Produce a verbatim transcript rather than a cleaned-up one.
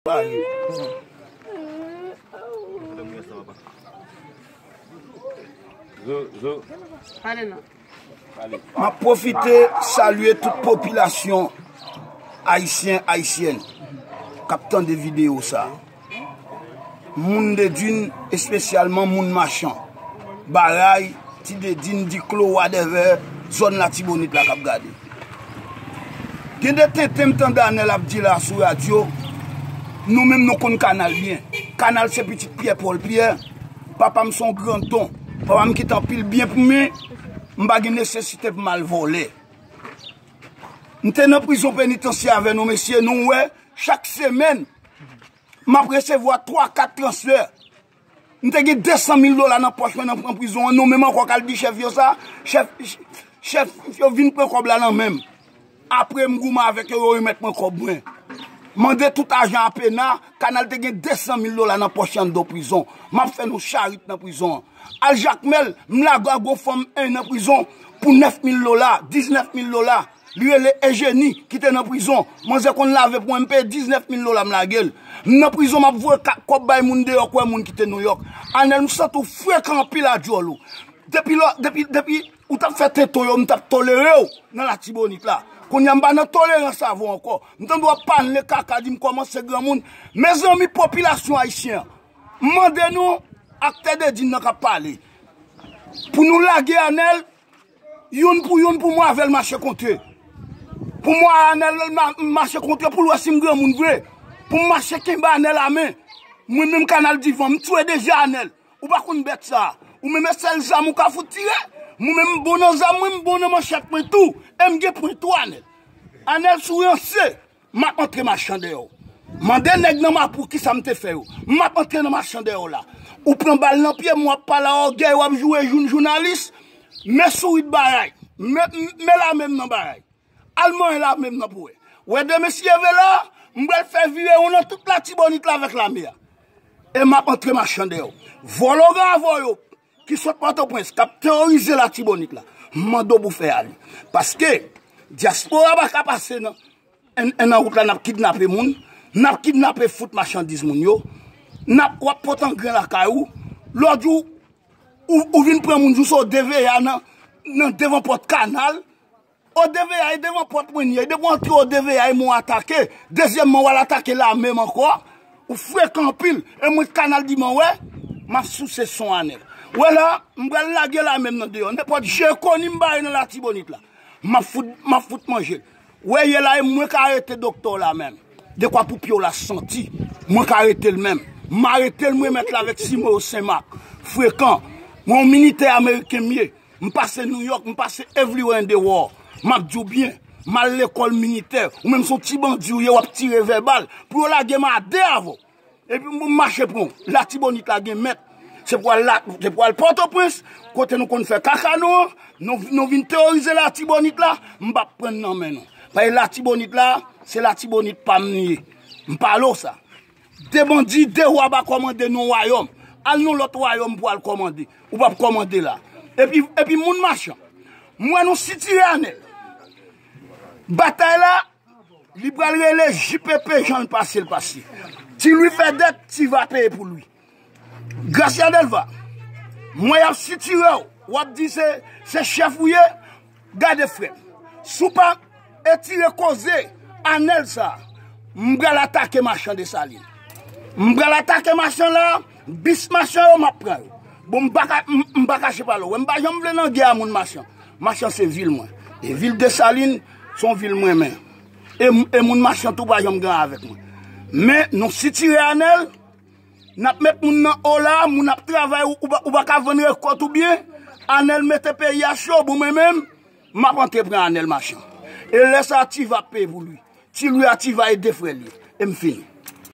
M ap pwofite salye tout popilasyon ayisyen, ayisyèn k ap tande videyo sa. Moun Dedin, espesyalman moun Machan, Baray, Ti Dedin, Diklo, whatever, zòn Latibonit la k ap gade. Gen de tenten m tande Anèl ap di la sou radyo, nou menm nou konn Kanal byen. Kanal se pitit Pyè Pòl Pyè, papa m se yon gran don, papa m kite anpil byen pou mwen, m pa gen nesesite pou m al vòlè. M te nan prizon penitansye avè nou mesye, nou wè, chak semèn, m ap resevwa twa, kat transfè. M te gen de san mil dola nan pòch mwen nan pran prizon an, nou menm ankò k al di chèf yo sa, chèf, chèf yo vin pran kòb la nan men m. Apre m goumen avèk yo, yo remèt mwen kòb mwen. Mande tout ajan a pena, Kanal te gen de san mil dola nan pòch anndan prizon. M ap fè nou charit nan prizon an. Al Jakmèl, m lage a gon fanm en nan prizon pou nèf mil dola, diznèf mil dola. Li rele Ejeni, ki te nan prizon. Manzè konn lave pou mwen, m peye diznèf mil dola, m lage l. M nan prizon, m ap voye ka-, kòb bay moun deyò, kwè moun ki te Nouyòk. Anèl, m santi w frekan anpil a djòl ou. Depi lò, depi, depi ou t ap fè tento yo, m t ap tolere w nan Latibonit la. Kounye a, m pa nan tolerans avè w ankò. M tande w ap pale kaka, di m kòmanse granmoun. Mezanmi, popilasyon ayisyen an, m mande nou, aktè Dedin nan k ap pale, pou nou lage Anèl, youn pou youn pou mwen avè l mache kontre. Pou mwen Anèl ma-, mache kontre pou l wè si m granmoun vre. Pou m mache kenbe Anèl a men. Mwen menm Kanal Divan, m tchwe deja Anèl. Ou pa konn bèt sa. Ou menm e sèl zam ou ka fout tire. Mwen menm m bon nan zam mwen, m bon nan manchèt mwen tou. E m gen pwen tou Anèl. Anèl si w ranse. M ap antre machan dèyè w. Mande nèg nan Mapou kisa m te fè yo. M ap antre nan machan dèyè w la. Ou pran bal nan pye m, w ap pale a ògèy, w ap joure jou-, jounalis. Men sourit Baray. Men, men lame m nan Baray. Al manyen lame m nan pou wè. Wè de mesye vre la, m pral fè virewon nan tout Latibonit la avèk lame a. E m ap antre machan dèyè w. Vòlò gran avè w yo, ki sot Pòtoprens, k ap teworize Latibonit la, m mande w pou fè ale. Paske dyaspora pa ka pase nan, en, en nan wout la, n ap kidnape moun, n ap kidnape fout machandiz moun yo, n ap, w ap pote angren lakay ou, lòt jou, ou, ou vin pran moun jous o D V A nan, nan devan pòt Kanal, o D V A, e devan pòt mwen li ye. Depi w antre o D V A, e mwen w atake. Dezyèmman, w al atake lame m ankò. Ou frekan anpil. E mwen Kanal Divan wè, m ap souse son Anèl. Wè la, m pral lage lame m nan deyò. Nenpòt je koni m bare nan Latibonit la, m ap fout, m ap fout manje l. Wè ye la, e mwen ka arete doktè w la menm. Dekwa pou pye w la santi. Mwen ka arete l menm. M arete l, m remèt l avèk Simeo Senmak. Frekan. Mwen yon militè ameriken m ye. M pase Nouyòk, m pase everywhere in the world. M ap di w byen, m al lekòl militè. Ou menm se yon ti bandi ou ye, w ap tire vèbal. Pou yo lage m a de avè w. Epi m mache pran w. Latibonit la gen mèt. Se pou al la, se pou al Pòtoprens, kote nou konn fè kaka nou an. Nou, nou vin teworize Latibonit la, m p ap pran n nan men nou. Paske Latibonit la, se Latibonit pa m li ye. M pale w sa. De bandi, de wa pa kòmande nan wayòm. Al nan lòt wayòm pou al kòmande. Ou p ap kòmande la. Epi, epi moun machan. M wè nou sitire Anèl. Batay la, li pral rele J P P jan l pase l pase. Ti Lwi fè dèt, Ti Va peye pou Lwi. Gracia Delva, m wè y ap sitire w, w ap di se, se chèf ou ye, gade frè m. Si w pa etire koze Anèl sa, m pral atake machan Desalin. M pral atake machan la, bis machan yo, m ap pran yo. Bon, m pa ka, m, m pa kache pale w. M pa janm vle nan gè a moun machan. Machan se vil mwen. E vil Desalin, se yon vil mwen renmen. E, e moun machan tou pa janm gen avèk mwen. Men, nou sitire Anèl, n ap met moun nan o la, moun ap travay, ou, ou pa, ou pa ka vann rekòt ou byen. Anèl mete peyi a cho, bon mwen menm, m ap antre pran Anèl machan. E lè sa a, Ti Va ap peye pou Lwi. Ti Lwi a Ti Va e de frè l ye. E m fini.